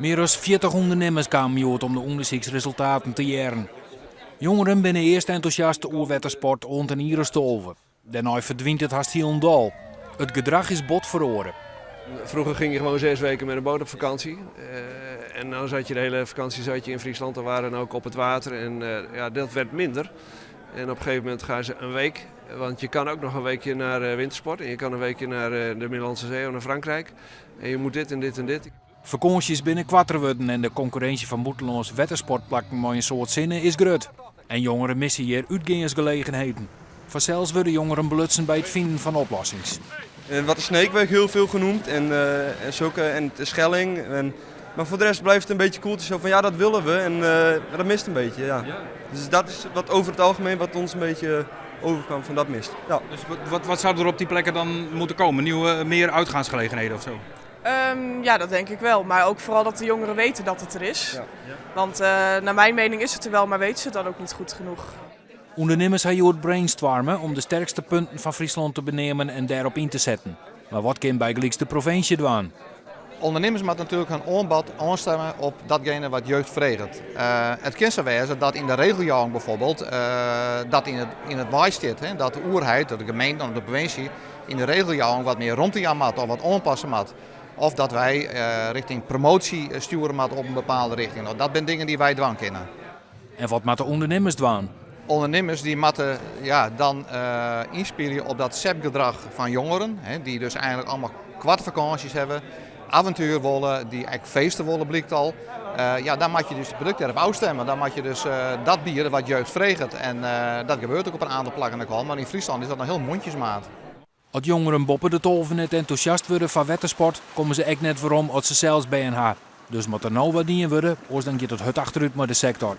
Mear as 40 ûndernimmers kamen hjoed om de ûndersyksresultaten te hearren. Jongeren binne earst entûsjast oer wettersport oant in jier as 12. Dêrnei ferdwynt it hast hielendal. It gedrach is bot feroare. Vroeger ging je gewoon 6 weken met een boot op vakantie. En dan zat je de hele vakantie zat je in Friesland en waren ook op het water. En ja, dat werd minder. En op een gegeven moment gaan ze een week. Want je kan ook nog een weekje naar wintersport. En je kan een weekje naar de Middellandse Zee of naar Frankrijk. En je moet dit en dit en dit. Fakânsjes binne koarter wurden en de konkurrinsje fan bûtenlânske wettersportplakken mei in soad sinne is grut. En jongeren misse hjir útgeansgelegenheden. Fansels wurde jongeren belutsen by it finen fan oplossings. En wat de Sneek werd heel veel genoemd en zulke en de Schelling. Maar voor de rest blijft het een beetje koel. Zo van ja, dat willen we en dat mist een beetje. Ja. Dus dat is wat over het algemeen wat ons een beetje overkwam van dat mist. Ja. Dus wat zou er op die plekken dan moeten komen? Nieuwe, meer uitgaansgelegenheden of zo? Ja, dat denk ik wel. Maar ook vooral dat de jongeren weten dat het er is. Want naar mijn mening is het er wel, maar weten ze het dan ook niet goed genoeg. Undernimmers ha hjoed brainstorme om de sterkste punten fan Fryslân te beneamen en dêrop yn te setten. Mar wat kin bygelyks de provinsje dwaan? Undernimmers moatte natuerlik har oanbod oanstimme op datgene wat jeugd freget. It kin sa wêze dat yn de regeljouwing bijvoorbeeld dat yn it wei stiet. Hè, dat de oerheid, dat de gemeente of de provinsje yn de regeljouwing wat mear romte jaan moat of wat oanpasse moat. Of dat wy rjochting promoasje stjoere moatte op in bepaalde rjochting. No, dat binne dingen dy't wy dwaan kinne. En wat moatte ûndernimmers dwaan? Undernimmers dy moatte, ja, dan ynspylje op dat sepgedrach fan jongeren, hè, dy't dus eigenlik allegear koarte fakânsjes hawwe, avontuer wolle, dy't ek feeste wolle, blykt al. Ja, dan moatte je dus it produkt dêrop ôfstimme. Dan moatte je dus dat biede wat jeugd freget. En dat gebeurt ek op in oantal plakken ek al, mar yn Fryslân is dat noch hiel mondjesmaat. As jongeren boppe de 12 net entûsjast wurde foar wettersport, komme se ek net werom as se sels bern ha. Dus moat der no wat dien wurde, oars dan giet it hurd achterút mei de sektor.